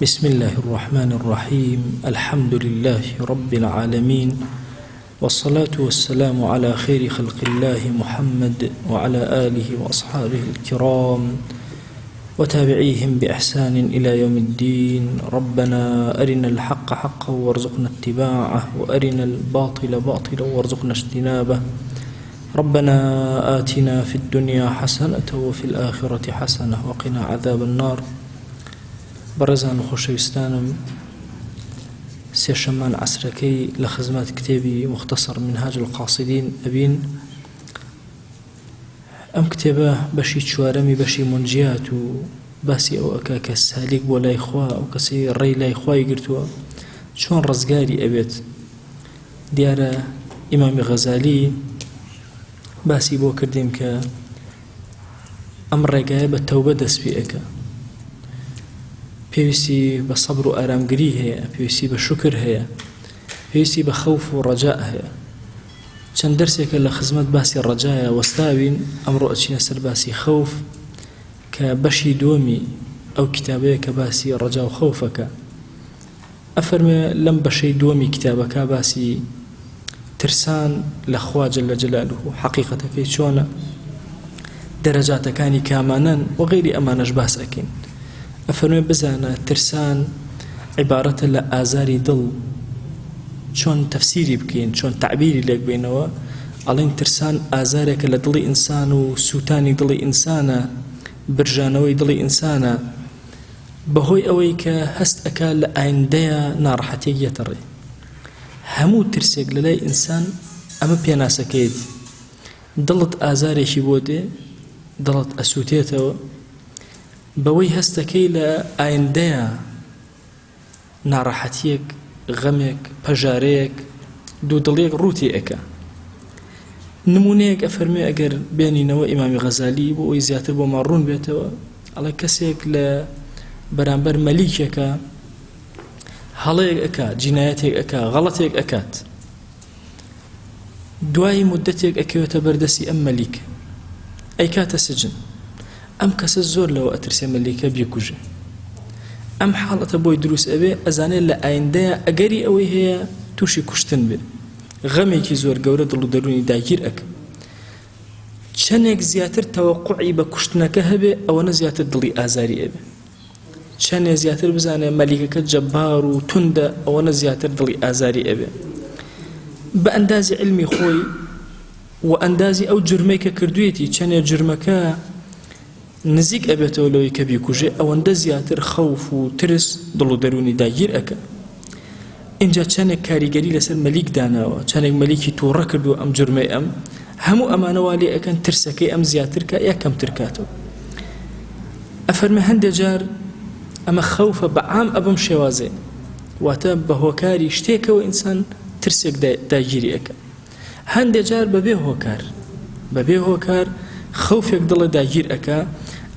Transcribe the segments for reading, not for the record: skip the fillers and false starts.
بسم الله الرحمن الرحیم الحمد لله رب العالمین والصلاة والسلام على خير خلق الله محمد وعلى آله وأصحابه الكرام وتابعيهم بإحسان إلى يوم الدين ربنا أرنا الحق حقا وارزقنا اتباعه وأرنا الباطل باطلا وارزقنا اجتنابه ربنا آتنا في الدنيا حسنة وفي الآخرة حسنة وقنا عذاب النار بەڕێزان و خۆشەویستانم سێشەممان عەسرەکەی لە خزمەت کتێبی مختصر منهاج القاصدین ئەبین ئەم کتێبە بەشی چوارەمی بەشی منجیات و باسی ئەو ئەکا کە سالیک بۆ لای خوا ئەو کەسی ڕێی لای خوای گرتووە چۆن ڕزگاری ئەبێت دیارە ئیمامی غەزالی باسی بۆ کردین کە ئەم ڕێگایە بە تەوبە دەست پێ ئەکا پێویستی بە سەبر و ئارامگری هەیە پێویستی بە شوکر هەیە پێویستی بە خەوف و ڕەجا هەیە چەند دەرسێکە لە خزمەت باسی ڕەجایە وەستاوین ئەمڕۆ ئەچینە سەر باسی خەوف کە بەشی دووەمی ئەو کتابەیە کە باسی ڕەجا و خەوفەکە ئەفەرموێ لەم بەشەی دووەمی کتابەکە باسی ترسان لە خوا جل جلاله حەقیقەتەکەی چۆنە دەرەجاتەکانی کامانەن و غەیری ئەمانەش باس ئەکەین ئەفەرموێ بزانە ترسان عیبارەتە لە ئازاری دڵ چۆن تەفسیری بکەین چۆن تەعبیری لێک بینەوە ئەڵێن ترسان ئازارێکە لە دڵی ئینسان و سووتانی دڵی ئینسانە برژانەوەی دڵی ئینسانە بەهۆی ئەوەی کە هەست ئەکا لە ئایندەیا ناڕەحەتیەک یەتە ڕێ. هەموو ترسێک لەلای ئینسان ئەمە پێناسەکەیەتی. دڵت ئازارێکی بۆ دێ، دڵت ئەسووتێتەوە، بەوەی هەستەکەی لە ئایندەیا ناڕەحەتیەک، غەمێک، پەژارەیەک، دوودڵیەک ڕوو تێ ئەکا. نموونەیەک ئەفەرموێ ئەگەر بێنینەوە ئیمامی غەزالی بۆ ئەوەی زیاتر بۆمان ڕوون بێتەوە ئەڵێ کەسێک لە بەرامبەر مەلیکێکە هەڵەیەک ئەکا جینایەتێک ئەکا غەڵەتێک ئەکات دوای مدەتێک ئەکەوێتە بەردەستی ئەم مەلیک ئەیکاتە سجن ئەم کەسە زۆر لەوە ئەترسێ مەلیکە بیکوژێ ئەم حاڵەتە بۆی دروست ئەبێ ئەزانێت لە ئایندەیە ئەگەری ئەوەی هەیە تووشی کوشتن بێ غەمێکی زۆر گەورە دڵ و دەروونی داگیر ئەک چەندێک زیاتر تەوەقعی بە کوشتنەکە هەبێ ئەوەنە زیاتر دڵی ئازاری ئەبێ چەنێ زیاتر بزانێ مەلیکەکە جەبار و توندە ئەوەنە زیاتر دڵی ئازاری ئەبێ بە ئەندازی علمی خۆی و ئەندازی ئەو جرمەی کە کردوێتی چەنێ جرمەکە نزیک ئەبێتەوە لەوەی کە بیکوژێ ئەوەندە زیاتر خەوف و ترس دڵ و دەروونی داگیر ئەکە ئینجا چەندێک کاریگەری لەسەر مەلیک داناوە چەندێک مەلیکی تووڕە کردووە ئەم جرمەی ئەم هەموو ئەمانە وا لێ ئەکەن ترسەکەی ئەم زیاتر کە یا کەمتر کاتەوە ئەفەرمێ هەندێ جار ئەمە خەوفە بە عام ئەبم شێوازێ واتە بە هۆکاری شتێکەوە ئینسان ترسێک داگیری ئەکە هەندێ جار بەبێ هۆکار بەبێ هۆکار خەوفێک دڵە داگیر ئەکا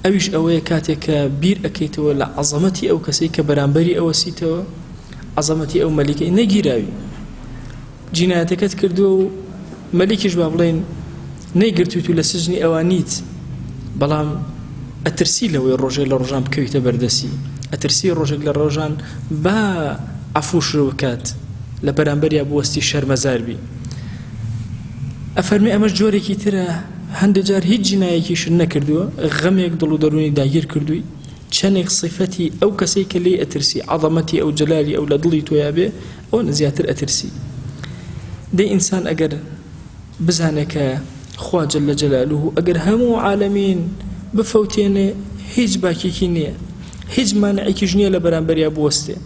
ئەویش ئەوەیە کاتێک کە بیر ئەکەیتەوە لە عەزەمەتی ئەو کەسەی کە بەرامبەری ئەوەسیتەوە عەزەمەتی ئەو مەلیکەی نەگیراوی جینایەتەکەت کردووە و مەلیکیش با بڵێین نەیگرتویت و لە سجنی ئەوانیت بەڵام ئەترسی لەوەی ڕۆژێک لە ڕۆژان بکەویتە بەردەسی ئەترسی ڕۆژێک لە ڕۆژان با عەفوش بکات لە بەرامبەریا بوەستی شەرمەزار بی ئەفەرمی ئەمەش جۆرێکی ترە هەندێک جار هیچ جینایەکیشت نەکردووە غەمێک دڵ و دەروونی داگیر کردووی چەندێک سیفەتی ئەو کەسەی کە لێی ئەترسی عەظەمەتی ئەو جەلالی ئەو لە دڵی تۆیا بێ ئەوەنە زیاتر ئەترسی دەی ئینسان ئەگەر بزانێ کە خوا جل جلاله ئەگەر هەموو عالەمین بفەوتێنێ هیچ باکێکی نییە هیچ مانعێکیش نییە لە بەرامبەریا بوەستێ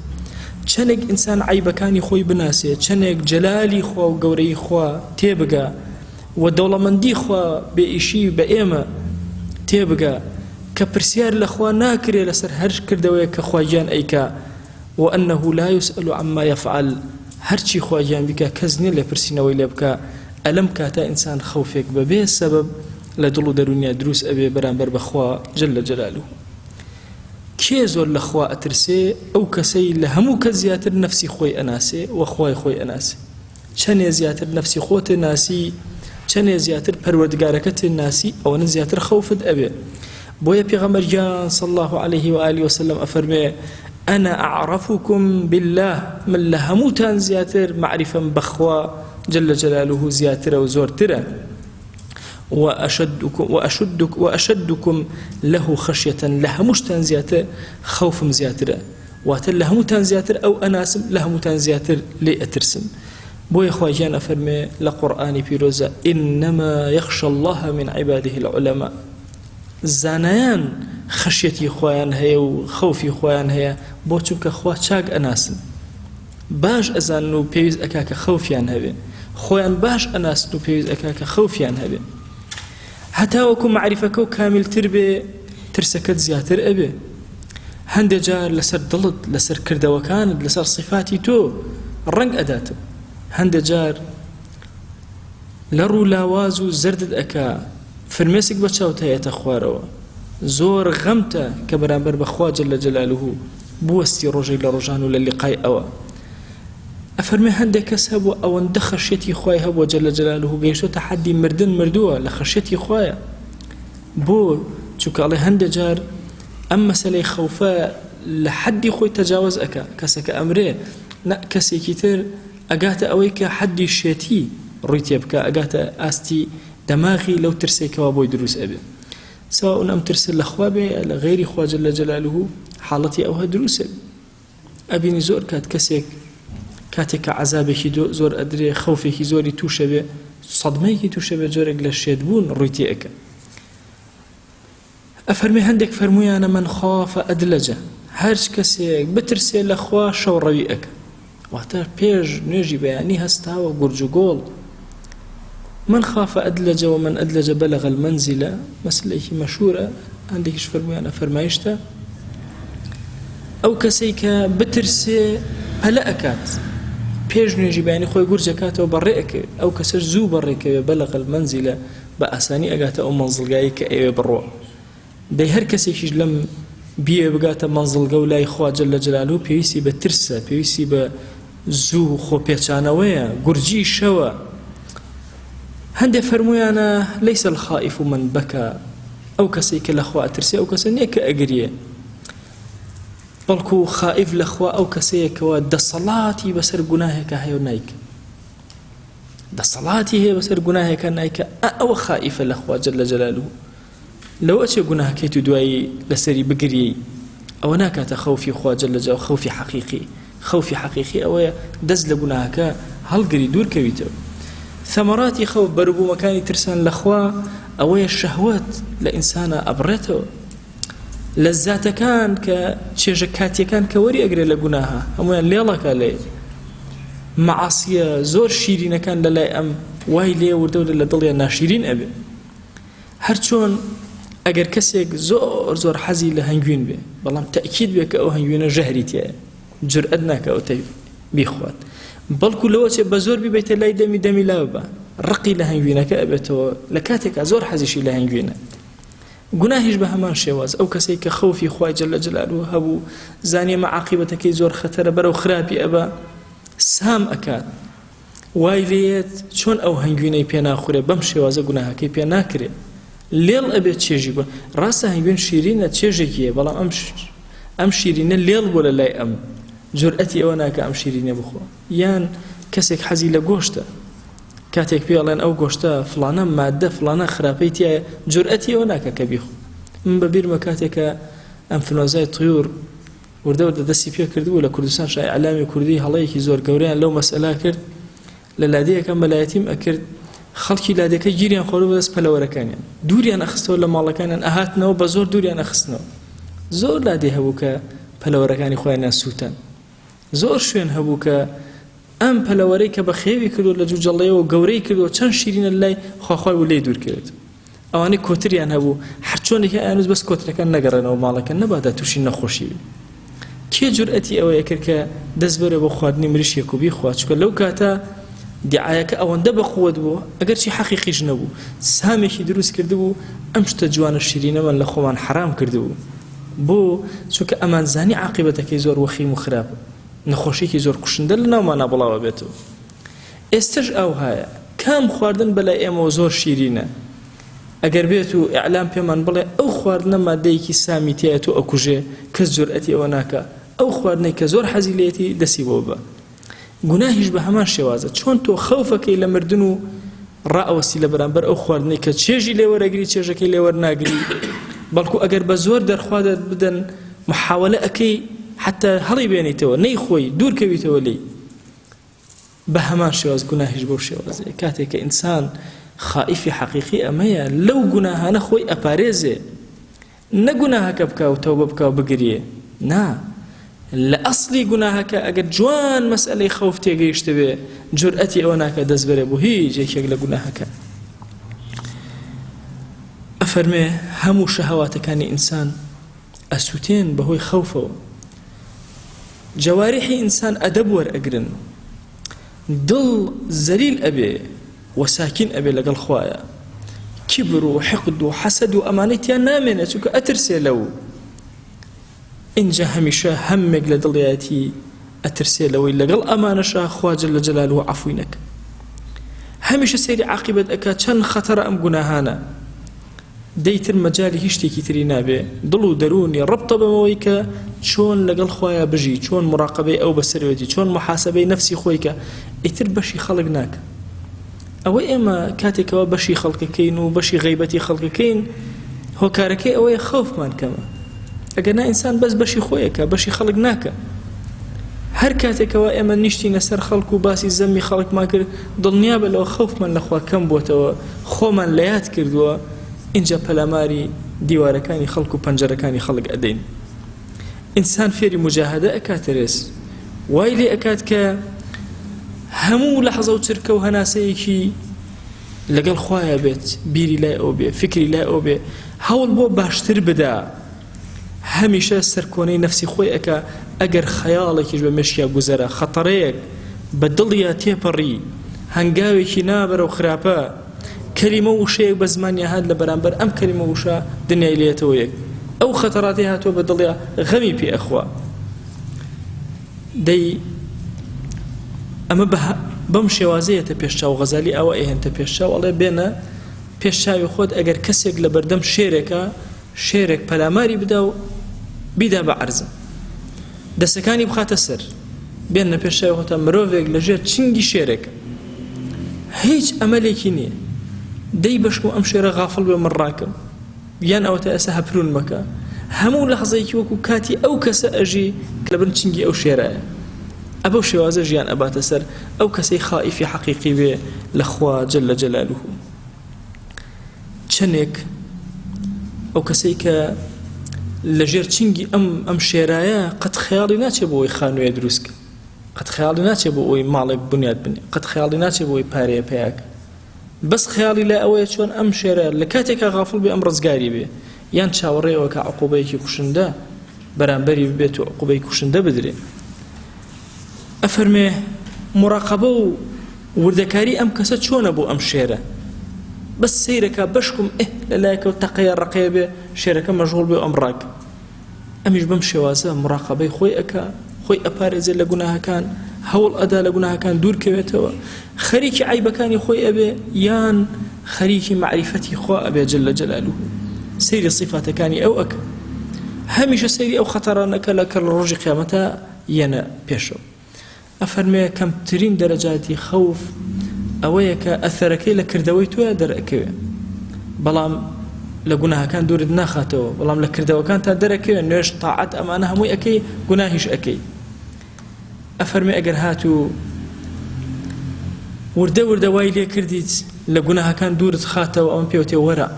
چەندێک ئینسان عیبەکانی خۆی بناسێ چەندێک جەلالی خوا و گەورەی خوا تێبگا و دەوڵەمەندی خوا بێ ئیشی بە ئێمە تێبگا کە پرسیار لە خوا ناکرێ لەسەر هەر کردەوەیەک کە خوا گیان ئەیکا وانه لا یسئل عما یفعل هەرچی خوا گیان بیکا کەس نیە لێپرسینەوەی لێ بکا ئەلەم کاتە ئینسان خەوفێک بەبێ سەبەب لە دڵ و دەرونیا دروست ئەبێ بەرامبەر بە خوا جل جلالە کێ زۆر لە خوا ئەترسێ ئەو کەسەی لە هەموو کەس زیاتر نەفسی خۆی ئەناسێ و خوای خۆی ئەناسێ چەنێ زیاتر نەفسی خۆت ناسی چەنێ زیاتر پەروەردگارەکەت ناسی ئەوەنە زیاتر خەوفت ئەبێ بۆیە پێغەمبەر گیان صلی الله علیه و آله وسلم ئەفەرمێ. انا اعرفکم باللە من لە هەمووتان زیاتر مەعریفەم بە خوا جل جلاله زیاترە و زۆرترە وأشدكم وأشدك وأشدكم له خشية لە هەمووشتان زیاتر خەوفم زیاترە واتە لە هەمووتان زیاتر ئەو ئەناسم لە هەمووتان زیاتر لێ ئەترسم بۆیە خوا گیان ئەفەرمێ لە قورئانی پیرۆزە إنما يخشى الله من عباده العلماء زانایان خەشیەتی خوایان هەیە و خەوفی خوایان هەیە بۆ چونکە خوا چاک ئەناسن باش ئەزانن و پێویست ئەکا کە خەوفیان هەبێ خۆیان باش ئەناسن و پێویست ئەکا کە خەوفیان هەبێ هەتاوەکو مەعریفەکە و کامیلتر بێ ترسەکەت زیاتر ئەبێ هەندێ جار لەسەر دڵت لەسەر کردەوەکانت لەسەر سیفاتی تۆ ڕەنگ ئەداتەوە هەندێ جار لەڕ و لاواز و زەردت ئەکا فرمێسک بە چاوتا یەتە خوارەوە زۆر غەمتە کە بەرامبەر بە خوا جل جلاله بوەستی ڕۆژێک لە ڕۆژان و لە لیقای ئەوە ئەفەرمێ هەندێک کەس هەبوو ئەوەندە خەشیەتی خوای هەبووە جل جلاله گەیشتۆتە حەدی مردن مردووە لە خەشیەتی خوایە بۆ چونکە ئەڵێ هەندێک جار ئەم مەسەلەی خەوفە لە حەدی خۆی تەجاوز ئەکا کەسەکە ئەمرێ نە کەسێکی تر ئەگاتە ئەوەی کە حەدی شێتی ڕووی تێ بکا ئەگاتە ئاستی دەماغی لەو ترسەی کەوا بۆی دروست ئەبێ سواء ئەم ترسە لە خوا بێ یا لە غەیری خوا جل جلاله حاڵەتی ئەوها دروست ئەبێ ئەبینی زۆر کات کەسێک کاتێک کە عەزابێکی زۆر ئەدرێ خەوفێکی زۆری تووشە بێ سەدمەیەکی تووشە بێ جۆرێک لە شێتبوون ڕووی تێ ئەکا ئەفەرمێ هەندێک فەرموویانە من خاف ئەدلەجە هەرچ کەسێک بترسێ لە خوا شەوڕەوی ئەکا واتە پێش نوێژی بەیانی هەستاوە گورج و گۆڵ من خاف أدلج ومن أدلج بلغ المنزلە مەسلێکی مەشهورە هەندێکیش فەرموویانە فەرمایشتە ئەو کەسەی کە بترسێ پەلە ئەکات پێش نوێژی بەیانی خۆی گورجەکاتەوە بەڕێ ئەکەوێت ئەو کەسەش زوو بەڕێکەوێ بلغ المنزلە بە ئاسانی ئەگاتە ئەو مەنزڵگایەی کە ئەیەوێ بڕوا. دەی هەر کەسێکیش لەم بیەوێ بگاتە مەنزڵگە و لای خوا جل جلاله پێویستی بە ترسە، پێویستی بە زوو خۆ پێچانەوەیە، گورجی شەوە. هەندێ فەرموویانە ليس الخائف من بكى ئەو کەسەی کە لە خوا ئەترسێ ئەو کەسە نییە کە ئەگریێ بەڵکو خائف لە خوا ئەو کەسەیە کەوا دەسەڵاتی بەسەر گوناهێکا هەیە و نایکە. دەسەڵاتی هەیە بەسەر گوناهێکە نایکە ئە ئەوە خائیفە لە خوا جل جلاله لەوە ئەچێ گوناهکەیت و دوایی لەسەری بگریەی ئەوە ناکاتە خەوفی خوا جل جلاله خەوفی حەقیقی خەوفی حەقیقی ئەوەیە دەست لە گوناهەکە هەڵگری دوور کەویتەوە ثەمەڕاتی خەوف بەروبوومەکانی ترسان لە خوا ئەوەیە شەهوەت لە ئینسانە ئەبڕێتەوە لەززاتەکان کە چێژە کاتیەکان کە وەری ئەگرێ لە گوناها هەموویان لێڵەکە لێ مەعاسیە زۆر شیرینەکان لە لای ئەم وای لێ وردە وردە لە دڵیان ناشیرین ئەبێ هەرچۆن ئەگەر کەسێک زۆر زۆر حەزی لە هەنگوین بێ بەڵام تەئکید بێ کە ئەو هەنگوینە ژەهری تایە جورئەت ناکە ئەو تەی بیخوات بەڵکو لەوە چێ بە زۆر بیبەیتە لای دەمی دەمی لا ببا ڕقی لە هەنگوینەکە ئەبێتەوە لە کاتێکا زۆر حەزیشی لە هەنگوینە گوناهیش بە هەمان شێواز، ئەو کەسەی کە خەوفی خوای جل جلالە هەبوو، زانی ئەمە عاقیبەتەکەی زۆر خەتەرە بەرەو خراپی ئەبا، سام ئەکات، وای لێیەت چۆن ئەو هەنگوینەی پێ ناخورێ بەم شێوازە گوناهەکەی پێ ناکرێ، لێڵ ئەبێت چێژی بۆ، ڕاستە هەنگوین شیرینە چێژێکی هەیە، بەڵام ئەم ئەم شیرینە لێڵ بووە لە لای ئەم، جورئەتی ئەوە ناکا ئەم شیرینە بخوا، یان کەسێک حەزی لە گۆشتە. کاتێک پێی ئەڵێن ئەو گۆشتە فڵانە ماددە فڵانە خراپەی تیایە جورئەتی ئەوە ناکا کە بیخوا من بە بیرمە کاتێک کە ئەنفلۆنزای طیور وردە وردە دەستی پێ کردبوو لە کوردستان شای ئەلامی کوردی هەڵەیەکی زۆر گەورەیان لەو مەسئلە کرد لە لادێیەکە مەلایەتیم ئەکرد خەڵکی لادێکە گیریان خۆر بەدەست پەلەوەرەکانیان دووریان ئەخستەوە لە ماڵەکانیان ئەهاتنەوە بە زۆر دووریان ئەخستنەوە زۆر لادێ هەبوو کە پەلەوەرەکانی خۆیانیان سووتان زۆر شوێن هەبوو کە ئەم پەلەوەرەی کە بەخێوی کردووە لە جوجەڵەیەوە گەورەی کردووە چەند شیرینە لای خواخوای و لێی دوور کەوێت ئەوانەی کۆتریان هەبوو هەرچۆنێک ئەیانوت بەس کۆترەکان نەگەڕێنەوە ماڵەکە نەبادا تووشی نەخۆشی بێ کێ جورئەتی ئەوەیە کرد کە دەست بەرێ بۆ خواردنی مریشکێک و بیخوا چونکە لەو کاتە دیعایەکە ئەوەندە بەقوەت بوو ئەگەرچی حەقیقیش نەبوو سامێکی دروست کردبوو ئەم شتە جوانە شیرینەمان لە خۆمان حەرام کردبوو بۆ؟ چونکە ئەمانزانی عاقیبەتەکەی زۆر وەخیم و خراپە، نەخۆشیەکی زۆر کوشندە لە ناومانا بڵاو ئەبێتەوە. ئێستەش ئاوهایە، کام خواردن بەلای ئێمەوە زۆر شیرینە، ئەگەر بێت و ئیعلام پێمان بڵێ ئەو خواردنە مادەیەکی سامی تیایە تۆ ئەکوژێ، کەس جورئەتی ئەوە ناکا. ئەو خواردنەی کە زۆر حەزی لێتی دەسی بۆ ببە. گوناهیش بە هەمان شێوازە، چۆن تۆ خەوفەکەی لە مردن و ڕائەوەستی لە بەرامبەر ئەو خواردنەی کە چێژی لێ وەرەگری چێژەکەی لێ وەرناگری، بەڵکو ئەگەر بە زۆر دەرخوادت بدەن محاوەلە ئەکەی حتا هەڵی بێنیتەوە نەیخۆی دوور کەویتەوە لێی. بە هەمان شێواز گوناهیش بەو شێوازەیە، کاتێک کە ئینسان خائیفی حەقیقی ئەمەیە لەو گوناهانە خۆی ئەپارێزێ، نە گوناهەکە بکا و تەوبە بکا و بگریێ، نا، لە ئەسڵی گوناهەکە ئەگەر جوان مەسئەلەی خەوف تێگەیشتبێ جورئەتی ئەوە ناکا دەست بەرێ بۆ هیچ یەکێک لە گوناهەکان. ئەفەرمێ هەموو شەهەواتەکانی ئینسان ئەسوتێن بەهۆی خەوفەوە. جەواریحی ئینسان ئەدەب وەرئەگرن. دڵ زەلیل ئەبێ و ساکین ئەبێ لەگەڵ خوایە. کیبر و حقد و حەسەد و ئەمانەی تیا نامێنێ چونکە ئەترسێ لەو. ئینجا هەمیشە هەمێک لە دڵیایەتی ئەترسێ لەوەی لەگەڵ ئەمانەشا خوا جل جلاله عەفوی نەکا. هەمیشە سەیری عاقیبەت ئەکا چەند خەتەرە ئەم گوناهانە. دەی تر مەجالی هیچ شتێکی تری نابێ، دڵ و دەروونی ڕەبتە بەمەوەی کە چۆن لەگەڵ خوایا بژی، چۆن موڕاقەبەی ئەو بەسەرێتی، چۆن موحاسەبەی نەفسی خۆی کە، ئیتر بەشی خەڵک ناکا. ئەوە ئێمە کاتێکەوە بەشی خەڵکەکەین و بەشی غەیبەتی خەڵکەکەین، هۆکارەکەی ئەوەیە خەوفمان کەمە. ئەگەر نا ئینسان بەس بەشی خۆیەکە، بەشی خەڵک ناکا. هەر کاتێکەوە ئێمە نیشتینە سەر خەڵک و باسی زەمی خەڵکمان کرد، دڵنیابە لەوە خەوفمان لە خوا کەم بۆتەوە، خۆمان لە یاد کردووە، ئینجا پەلاماری دیوارەکانی خەڵک و پەنجەرەکانی خەڵک ئەدەین. ئینسان فێری موجاهەدە ئەکات ترس وای لێ ئەکات کە هەموو لەحزە و چرکە و هەناسەیەکی لەگەڵ خوایە بێت، بیری لای ئەو بێ، فکری لای ئەو بێ، هەوڵ بۆ باشتر بدا. هەمیشە سەرکۆنەی نەفسی خۆی ئەکا، ئەگەر خەیاڵێکیش بە مێشکیا گوزەرا، خەتەرەیەک بە دڵیا تێپەڕی، هەنگاوێکی نا بەرەو خراپە، کەلیمە و وشەیەک بە زمانیا هات لە بەرامبەر ئەم کەلیمە و وشە دنیای لێتەوە یەک، ئەو خەتەراتەی هاتووە بە دڵیا غەمی پێ ئەخوا. دەی ئەمە بەم شێوازەیەتە پێش چاو، غەزالی ئاوا ئەیهێنتە پێش چاو، ئەڵێ بێنە پێش چاوی خۆت ئەگەر کەسێک لە بەردەم شێرێکا شێرێک پەلاماری بدا و بیدا بە عەرزە دەسەکانی بخاتە سەر بێنە پێش چاوی خۆتان مرۆڤێک لەژێر چنگی شێرێک هیچ ئەمەلێکی نییە دەی بەشکم ئەم شێرە غافڵ بێ من ڕاکەم یان ئەوەتە ئێستا هەپرون مەکە هەموو لەحزەیەکی وەکو کاتی ئەو کەسە ئەژی کە لەبن چنگی ئەو شێرایە ئەبەو شێوازە ژیان ئەباتە سەر ئەو کەسەی خائیفی حەقیقی بێ لە خوا جل جلاله. چەنێک ئەو کەسەی کە لەژێر چنگی ئەم ئەم شێرایە قەت خەیاڵی ناچێ بۆ ئەوی خانوویە دروست کە قەت خەیاڵی ناچێ بۆ ئەوی ماڵێک بنیات بنێ قەت خەیاڵی ناچێ بۆ ئەوی پارەیە پیاکە بەس خەیاڵی لای ئەوەیە چۆن ئەم شێرە لە کاتێکا غافڵ بێ ئەم ڕزگاری بێ یان چاوەڕێ ئەوە کە عقوبەیەکی کوشندە بەرامبەری ببێت و عقوبەی کوشندە بدرێ ئەفەرمێ مراقەبە و وردەکاری ئەم کەسە چۆنە بۆ ئەم شێرە بەس سەیرەکە بەشکم ئه لە لایەکەوە تەقەیە ڕقەیە بێ شێرەکە مەشغوڵ بێ ئەم ڕاک ئەمیش بەم شێوازە مراقەبەی خۆی ئەکا خۆی ئەپارێزێ لە گوناهەکان هەوڵ ئەدا لە گوناهەکان دوور کەوێتەوە خەریکی عیبەکانی خۆی ئەبێ یان خەریکی مەعریفەتی خوا ئەبێ جل جلاله سەیری سیفاتەکانی ئەو ئەکە هەمیشە سەیری ئەو خەتەرانەکە لە کە لە ڕۆژی قیامەتە یەنە پێشەوە ئەفەرموێ کەمترین دەرەجاتی خەوف ئەوەیە کە ئەثەرەکەی لە کردەوەی تۆیا دەرئەکەوێ بەڵام لە گوناهەکان دوورت ناخاتەوە بەڵام لە کردەوەکان تا دەرەکەوێ نوێژ تاعەت ئەمانە هەمووی ئەەکەی گوناهیش ئەەکەی ئەفەرمێ ئەگەر هاتوو وردە وردە وای لێ کردیت لە گوناهەکان دوورت خاتەوە ئەوم پێوتێ وەرە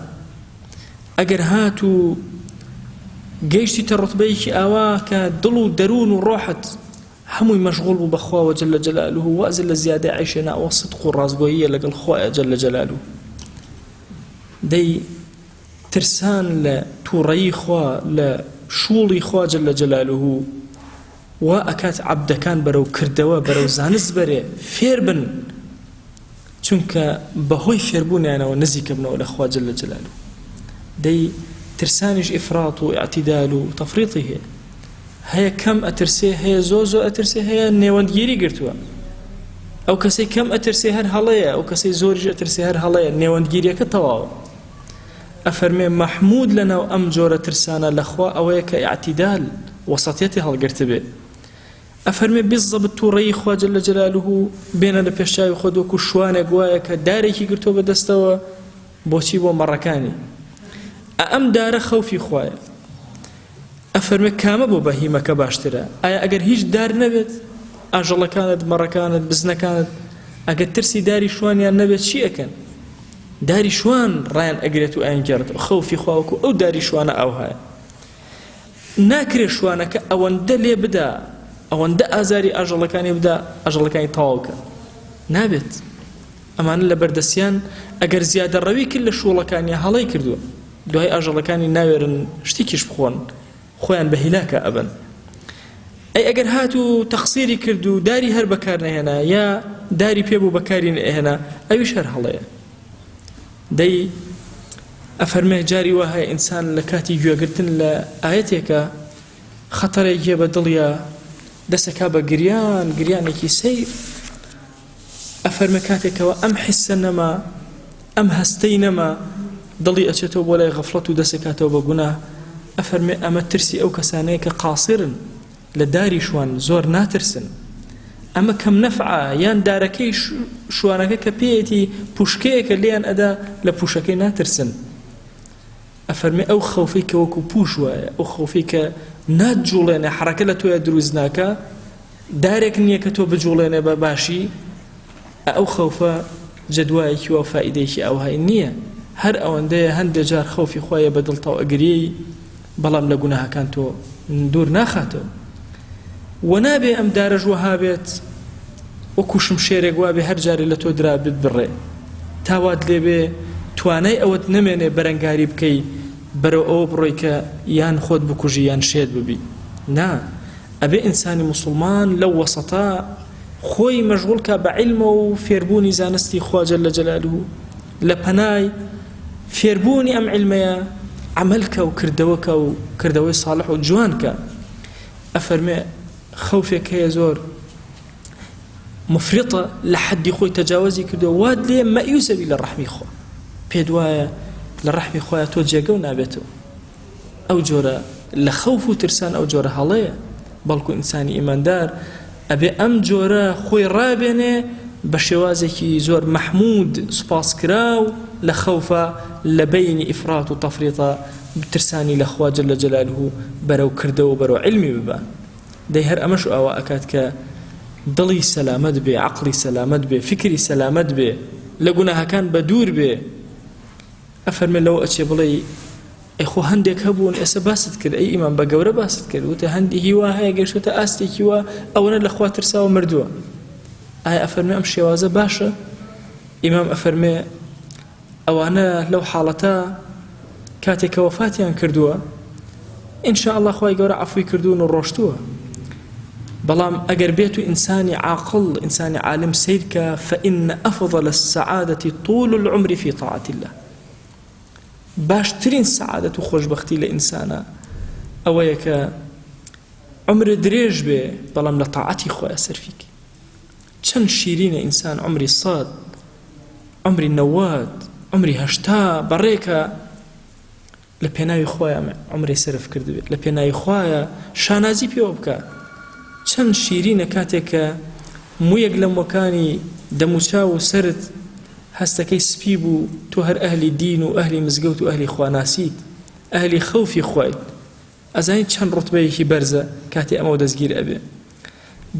ئەگەر هاتوو گەیشتیتە ڕوتبەیەکی ئاوا کە دڵ و دەروون و ڕۆحت هەمووی مەشغوڵ بوو بە خواوە جل جلالە واز لە زیادەی عەیش هێنا ئەوە سدق و ڕاستگۆییە لەگەڵ خوایە جل جلالە. دەی ترسان لە تووڕەیی خوا لە شووڵی خوا جل جلالە وا ئەکات عەبدەکان بەرەو کردەوە بەرەو زانست بەرێ فێر بن چونکە بەهۆی فێربوونیانەوە نزیکەبنەوە لە خوا جل جلالە. دەی ترسانیش ئیفراط و ئیعتیدال و تەفریطی هەیە. هەیە کەم ئەترسێ هەیە زۆر زۆر ئەترسێ هەیە نێوەندگیری گرتووە ئەو کەسەی کەم ئەترسێ هەر هەڵەیە ئەو کەسەی زۆریش ئەترسێ هەر هەڵەیە نێوەندگیریەکە تەواوە ئەفەرمێ مەحمود لەناو ئەم جۆرە ترسانە لەخوا ئەوەیە کە ئیعتیدال. وەسەتیەتی هەڵگرتبێ. ئەفەرمێ بالضبط توڕەیی خوا جل جلاله بێنە لە پێش چاوی خۆت وەکو شوانێک وایە کە دارێکی گرتووە بە دەستەوە بۆچی بۆ مەڕەکانی ئە ئەم دارە خەوفی خوایە ئەفەرمێ کامە بۆ بەهیمەکە باشترە ئایا ئەگەر هیچ دار نەبێت ئاژەڵەکانت مەڕەکانت بزنەکانت ئەگەر ترسی داری شوانیان نەبێت چی ئەکەن داری شوان ڕایان ئەگرێت و ئەیانگێڕێت خەوفی خوا وەکو ئەو داری شوانە ئاوهایە ناکرێ شوانەکە ئەوەندە لێ بدا ئەوەندە ئازاری ئاژەڵەکانی بدا ئاژەڵەکانی تەواو کە نابێت ئەمانە لە بەردەستیان ئەگەر زیادە ڕەوی کرد لە شوڵەکانی هەڵەی کردووە دوای ئاژەڵەکانی ناوێرن شتێکیش بخۆن خۆیان بە هیلاکە ئەبن ئەی ئەگەر هات و تەقسیری کرد و داری هەر بەکار نەهێنا یا داری پێ بوو بەکاری نەهێنا ئەویش هەر هەڵەیە دەی ئەفەرمێ جاری وا هەیە ئینسان لە کاتی گوێگرتن لە ئایەتێکە خەتەرێک یە بە دڵیا دەسەکا بە گریان گریانێکی سەیر ئەفەرمێ کاتێکەوە ئەم حسە نەما ئەم هەستەی نەما دڵی ئەچێتەوە بۆ لای غەفڵەت و دەسەکاتەوە بە گوناه ئەفەرمێ ئەمە ترسی ئەو کەسانەیە کە قاسرن لە داری شوان زۆر ناترسن ئەمە کەم نەفعە یان دارەکەی شوانەکە کە پێیەتی پوشکەیەکە لێیان ئەدا لە پوشەکەی ناترسن ئەفەرمێ ئەو خەوفەی کە وەکو پوش وایە ئەو خەوفەی کە ناتجوڵێنێ حەرەکە لە تۆیا دروست ناکە دارێک نییە کە تۆ بجوڵێنێ بە باشی ئەو خەوفە جەدوایەکی وا فائیدەیەکی ئاوهای نییە هەر ئەوەندەیە هەندێ جار خەوفی خوایە بە دڵتەوە ئەگریەی بەڵام لە گوناهەکان تۆ دوور ناخاتەوە وە نابێ ئەم دارەش وەها بێت وەکو شمشێرێک وابێ هەر جارێ لە تۆ درا ببڕێ تا وات لێبێ توانای ئەوەت نەمێنێ بەرەنگاری بکەی بەرەو ئەوە بڕۆی کە یان خۆت بکوژی یان شێت ببی نا ئەبێ ئینسانی موسڵمان لەو وەسەتە خۆی مەشغوڵ کا بە عیلمە و فێربوونی زانستی خوا جل جلاله لە پەنای فێربوونی ئەم عیلمەیە عەمەل کە و کردەوە کە و کردەوەی صالح و جوان کە ئەفەرمێ خەوفێک هەیە زۆر مفرطە لە حەدی خۆی تەجاوزی کردووە وات لێ مەئیوسەبی لە ڕەحمی خوا پێت وایە لە ڕەحمی خۆیان تۆ جێگە و نابێتەوە ئەو جۆرە لە خەوف و ترسان ئەو جۆرە هەڵەیە بەڵکو ئینسانی ئیماندار ئەبێ ئەم جۆرە خۆی ڕابێنێ بە شێوازێکی زۆر مەحمود سوپاسکراو لە خەوفە لە بەینی ئیفرات و تەفریتە ترسانی لە خوا جل جلاله بەرەو کردەوە و بەرەو عیلمی ببا دەی هەر ئەمەش ئاوا ئەکات کە دڵی سەلامەت بێ عەقڵی سەلامەت بێ فکری سەلامەت بێ لە گوناهەکان بەدوور بێ ئەفەرمێ لەوە ئەچێ بڵێی ئەی خۆ هەندێک هەبوون ئێستا باست کرد ئەی ئیمام بە گەورە باست کرد وتە هەندی هیوا هەیە گەشتۆتە ئاستێکی وا ئەوەنە لە خوا ترساوە مردووە ئایا ئەفەرمێ ئەم شێوازە باشە ئیمام ئەفەرمێ ئەوانە لەو حاڵەتە کاتێک کە وەفاتیان کردووە إن شاء الله خوای گەورە عەفوی کردوون و ڕۆشتووە بەڵام ئەگەر بێت و ئینسانی عاقڵ ئینسانی عالم سەیر کە فإن أفضل السعادة طول العمر في طاعة الله باشترین سەعادەت و خۆشبەختی لە ئینسانە ئەوەیە کە عمر درێژ بێ بەڵام لە تاعەتی خۆیان سەرفی کەی چەند شیرینە ئینسان عمری سەد عمری نەوەد عمری هەشتا بەڕێکە لە پێناوی خوایە عومرەی سەرف کردبێت لە پێناوی خوایە شانازی پێوە بکە چەند شیرینە کاتێک کە مویەک لە موەکانی دەموچاو و سەرت هەستەکەی سپی بوو تۆ هەر ئەهلی دین و ئەهلی مزگەوت و ئەهلی خواناسیت ئەهلی خەوفی خوایت ئەزانی چەند ڕوتبەیەکی بەرزە کاتێ ئەمەو دەستگیر ئەبێ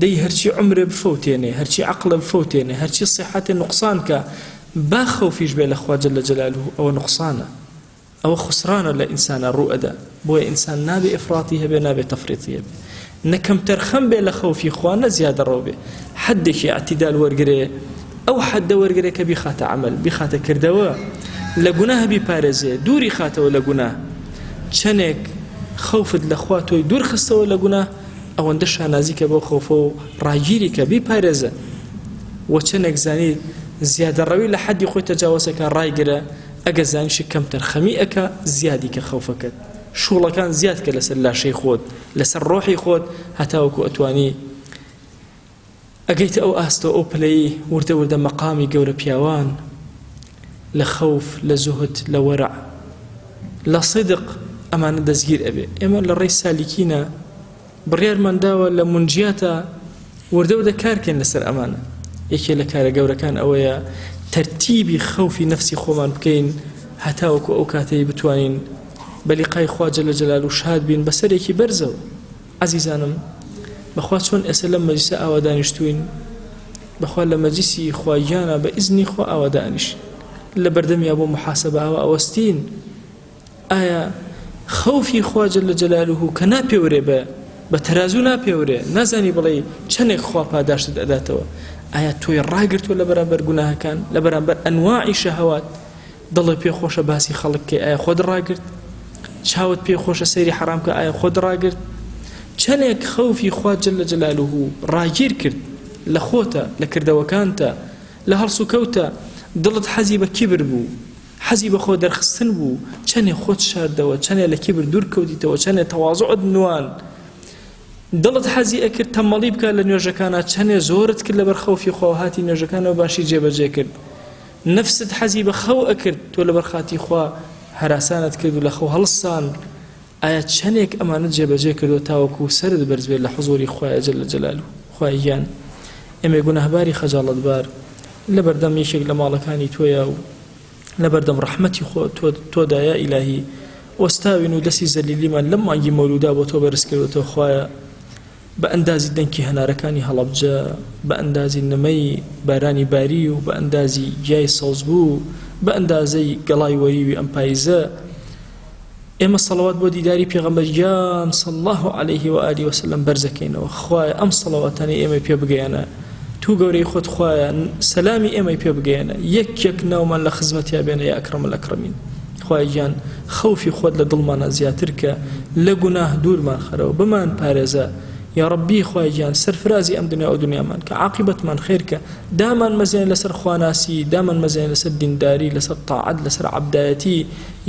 دەی هەرچی عومرێ بفەوتێنێ هەرچی عەقڵێ بفەوتێنێ هەرچی سیحەتێ نوقسان کە با خەوفیش بێ لە خوا جل جلاله ئەوە نوقسانە ئەوە خسرانە لە ئینسانا ڕوو ئەدا بۆیە ئینسان نابێ ئیفراطی هەبێ نابێ تەفریطی هەبێ نە کەمتەرخەم بێ لە خەوفی خوا نە زیادەڕەو بێ حەدێکی ئیعتیدال وەرگرێ ئەو حەدە وەرگرێ کە بیخاتە عەمەل بیخاتە کردەوە لە گوناه بیپارێزێ دووری خاتەوە لە گوناه چەنێک خەوفت لە خوا تۆی دوور خستەوە لە گوناه ئەوەندە شانازی کە بەو خەوفە و ڕاگیری کە بیپارێزە وە چەنێک زانی زیادەڕەوی لە حەدی خۆی تەجاوەزەکە ڕایگرە ئەگەر زانیشی کەمتەرخەمی ئەکا زیادی کە خەوفەکەت شوڵەکان زیاد کە لەسەر لاشەی خۆت لەسەر ڕۆحی خۆت هەتاوەکو ئەتوانی ئەگەیتە ئەو ئاستە ئەو پلەی وردە وردە مەقامی گەورە پیاوان لە خەوف لە زوهد لە وەرع لە صدق ئەمانە دەستگیر ئەبێ ئێمە لە ڕێی سالیکینە. بڕیارمان داوە لە مونجیاتە وردە وردە کار کەین لەسەر ئەمانە. یەکێ لە کارە گەورەکان ئەوەیە تەرتیبی خەوفی نەفسی خۆمان بکەین هەتاوەکو ئەو کاتەی بتوانین بە لیقای خوا جل جلاله شاد بین بە سەرێکی بەرزەوە. عەزیزانم بەخوا چۆن ئێستا لەم مەجلیسە ئاوا دانیشتوین بەخوا لە مەجلیسی خوا گیانە بە ئیزنی خوا ئاوا دانیشین لە بەردەمیا بۆ محاسبە ئاوا ئەوەستین. ئایا خەوفی خوا جل جلاله کە ناپێورێ بە بە تەرازوو ناپێورێ نازانی بڵێی چەندێک خوا پاداشتت ئەداتەوە ئایا تۆی ڕاگرتووە لە بەرامبەر گوناهەکان لە بەرامبەر ئەنواعی شەهەوات دڵت پێ خۆشە باسی خەڵک کەی ئایا خۆت ڕاگرت چاوت پێ خۆشە سەیری حەرام کە ئایا خۆت ڕاگرت چەندێک خەوفی خوا جل جلاله ڕاگیر کرد لە خۆتە لە کردەوەکانتە لە هەڵسوکەوتە دڵت حەزی بە کیبر بوو حەزی بە خۆ دەرخستن بوو، چەنێ خۆت شاردەوە، چەنێ لە کیبر دوور کەوتیتەوە، چەنێ تەوازوعت نواند، دڵت حەزی ئەکرد تەمەڵی بکا لە نوێژەکانا، چەنێ زۆرت کرد لەبەر خەوفی خوا و هاتی نوێژەکانەوە باشی جێبەجێ کرد، نەفست حەزی بە خەو ئەکرد، تۆ لەبەر خاتری خوا هەراسانت کرد و لە خەو هەڵسان، ئایا چەنێک ئەمانەت جێبەجێ کردووە تاوەکو سەرت بەرز بێت لە حزوری خوایە جل جلالە خوایە گیان ئێمەی گوناهباری خەجاڵەتبار لەبەردەم یەکێک لە ماڵەکانی تۆیا و لەبەردەم ڕەحمەتی خۆ تۆدا یا ئیلاهی وەستاوین و دەستی زەلیلیمان لەم مانگی مەولودا بۆ تۆ بەرز کردوەتەوە خوایە بە ئەندازی دەنکی هەنارەکانی هەڵەبجە بە ئەندازی نمەی بارانی باری و بە ئەندازی گیای سەوزبوو بە ئەندازەی گەڵای وەریوی ئەم پایزە ئێمە سەڵەوات بۆ دیداری پێغەمبەر گیان صلی اللە علیه و آله وسلم بەرزەکەینەوە خوایە ئەم سەڵەواتانەی ئێمەی پێ بگەیەنە تو گەورەی خۆت خوایە سەلامی ئێمەی پێ بگەیەنە یەک یەک ناومان لە خزمەتیا بێنە یا اکرم الاکرمین خوایە گیان خەوفی خۆت لە دڵمانە زیاتر کە لە گوناه دوورمان خەرەوە بمان پارێزە یا ڕەبی خوای گیان سەرفرازی ئەم دنیا و دنیامان کە عاقبەتمان خێر کە دامان مەزێن لەسەر خواناسی دامان مەزێن لەسەر دینداری لەسەر تاعەت لەسەر عەبدایەتی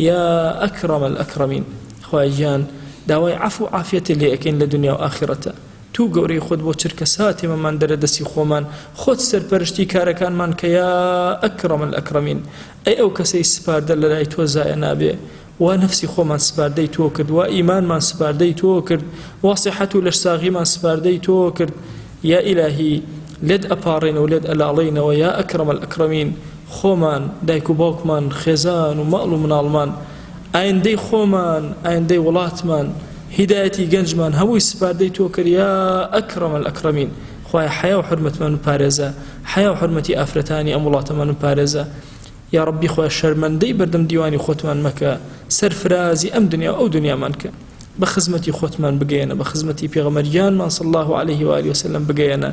یا اکرم الاکرمین خوایە گیان داوای عەفو و عافیەتت لێ ئەکەین لە دونیا و ئاخیرەتا تو گەورەی خۆت بۆ چرکە ساتێ مەمان دەرە دەستی خۆمان خۆت سەرپەرشتی کارەکانمان کە یا اکرم الاکرمین ئەی ئەو کەسەی سپاردە لەلای تۆ زایە نابێ وا نەفسی خۆمان سپاردەی تۆ کرد وا ئیمانمان سپاردەی تۆ کرد وا سیحەت و لەشساغیمان سپاردەی تۆ کرد یا ئیلاهی لێت ئەپاڕێینەوە لێت ئەلاڵێینەوە یا اکرم الاکرمین خۆمان، دایک و باوکمان، خێزان و ماڵ و مناڵمان، ئایندەی خۆمان، ئایندەی وڵاتمان، هیدایەتی گەنجمان هەمووی سپاردەی تۆ کرد یا اکرم الاکرمین خوایە حەیا و حورمەتمان بپارێزە، حەیا و حورمەتی ئافرەتانی ئەم وڵاتەمان بپارێزە یاڕەبی خوایە شەرمەندەی بەردەم دیوانی خۆتمان مەکە، سەرفرازی ئەم دنیا و ئەو دنیامان کە. بە خزمەتی خۆتمان بگەیەنە بە خزمەتی پێغەمبەر گیانمان صلی اللە علیه و آله وسلم بگەیەنە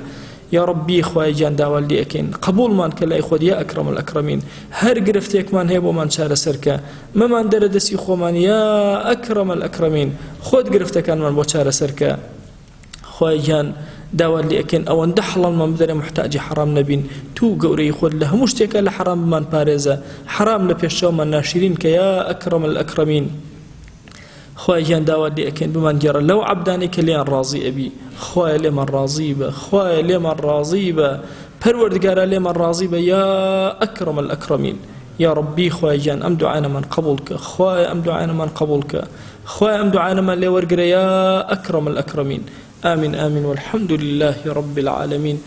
یا ڕەبی خوایە گیان داوات لێ ئەکەین قبوڵمان کە لای خۆت یا اکرم الاکرمین هەر گرفتێکمان هەیە بۆمان چارەسەر کە مەمان دەرە دەستی خۆمان یا اکرم الاکرمین خۆت گرفتەکانمان بۆ چارەسەر کە خوایە گیان داوات لێ ئەکەین ئەوەندە حەڵاڵمان بدەرێ محتاجی حەڕام نەبین تو گەورەی خۆت لە هەموو شتێکە لە حەڕام بمان پارێزە حەرام لە پێش چاومان ناشرین کە یا اکرم الاکرمین خوایە گیان داوات لێ ئەکەین بمانگێڕە لەو عەبدانەی کە لێیان ڕازی ئەبی خوایە لێمان ڕازی بە خوایە لێمان ڕازی بە پەروەردگارا لێمان ڕازی بە یا ئەکرم الئەکرەمین یا ڕەبی خوایە گیان ئەم دوعانەمان قبوڵ کە خوایە ئەم دوعانەمان قبوڵ کە خوایە ئەم دوعانەمان لێ وەرگرە یا ئەکرم الئەکرەمین آمین آمین والحمد لله رب العالمین.